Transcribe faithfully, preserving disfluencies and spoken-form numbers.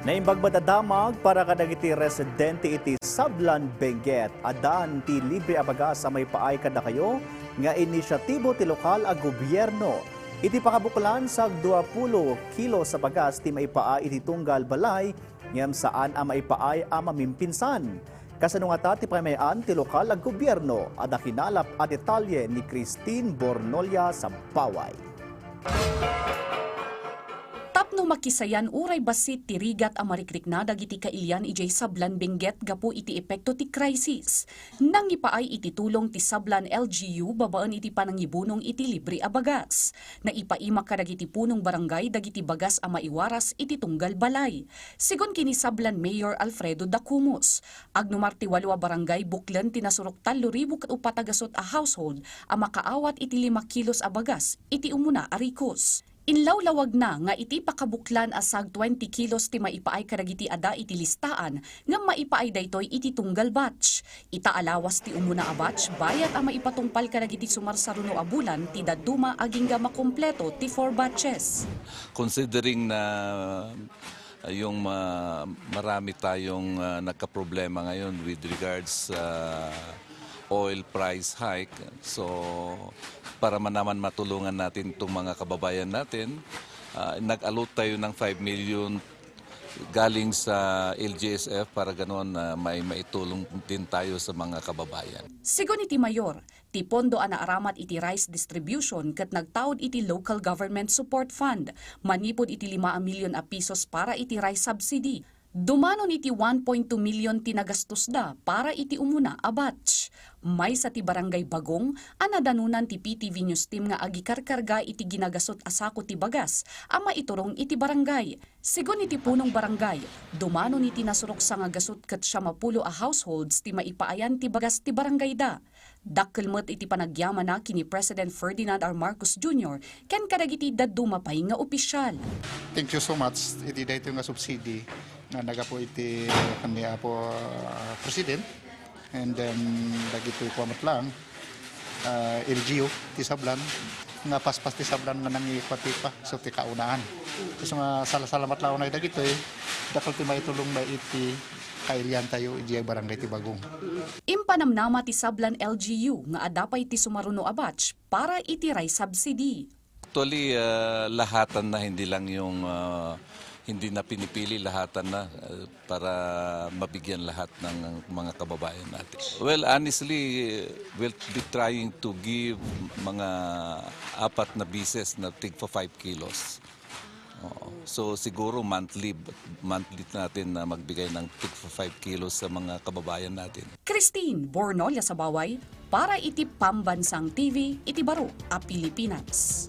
Naimbag met a damag para kadagiti residente iti Sablan, Benguet. Addan ti libre a bagas a maipaay kadakayo nga inisyatibo ti lokal a gobierno. Iti pakabuklan, sagduapulo kilos a bagas ti maipaay iti tunggal balay, ngem saan a maipaay a mamimpinsan. Kasano ngata ti pamay-an ti lokal a gobierno? Adda kinalap a detalye ni Christine Bornolia Sabaway. Tapno makisayan uray bassit ti rigat a marikrikna dagiti kailian idiay Sablan, Benguet gapu iti epekto ti crisis, nangipaay iti tulong ti Sablan L G U babaen iti panangibunong iti libre a bagas. Naipaima kadagiti punong barangay dagiti bagas a maiwaras iti tunggal balay. Sigun ken ni Sablan Mayor Alfredo Dacumus, agnumar ti walo a barangay buklen ti nasurok tallo ribu ket uppat a gasut a household a makaawat iti lima kilos a bagas iti umuna a rikos. Inlawlawagna nga iti pakabuklan a sag twenty kilos ti maipaay kadagiti adda iti listaan ngem maipaay daytoy iti tunggal batch. Ita a lawas ti umuna a batch, bayat a maipatungpal kadagiti sumarsaruno a bulan ti dadduma agingga makompleto ti four batches. Considering na, ah, yung ma-, marami tayong, ah, nagkaproblema ngayon with regards sa oil price hike. So, para man naman matulungan natin itong mga kababayan natin, ah, nag-allot tayo ng five million galing sa L G S F para ganoon, ah, may maitulong din tayo sa mga kababayan. Sigun iti mayor, ti pondo a naaramat iti rice distribution ket nagtaud iti Local Government Support Fund manipud iti lima a milyon a pesos para iti rice subsidy. Dumanon iti one point two million ti nagastosda para iti umuna a batch. Maysa ti Barangay Bagong a nadanunan ti P T V News Team nga agikarkarga iti ginagasut a sako ti bagas a maiturong iti barangay. Sigun iti punong barangay, dumanon iti nasurok sangagasut ket siamapulo a households ti maipaayan ti bagas ti barangayda. Dakkel met iti panagyamana ken ni President Ferdinand R. Marcos Junior ken kadagiti dadduma pay nga opisyal. Thank you so much iti daytoy nga subsidy nga nagapu iti ken ni Apo, ah, President. And then, dagitoy kua met lang, ah, L G U ti Sablan, nga paspas ti Sablan nga nangikua ti pa, so ti kaunaan. So nga sala-, salamat laeng dagitoy, dakkel ti maitulongda iti kailiantayo idiay barangay ti Bagong. Impanamnama ti Sablan L G U nga adda pay ti sumaruno a batch para iti rice subsidy. Actually, ah, lahatan na, hindi lang yung, ah, hindi na pinipili, lahatan na, ah, para mabigyan lahat ng mga kababayan natin. Well, honestly, we'll be trying to give mga apat na bises na tigpa five kilos. Oo. So, siguro monthly, monthly natin na magbigay ng tigpa five kilos sa mga kababayan natin. Christine Bornolia Sabaway para iti Pambansang T V iti baro a Pilipinas.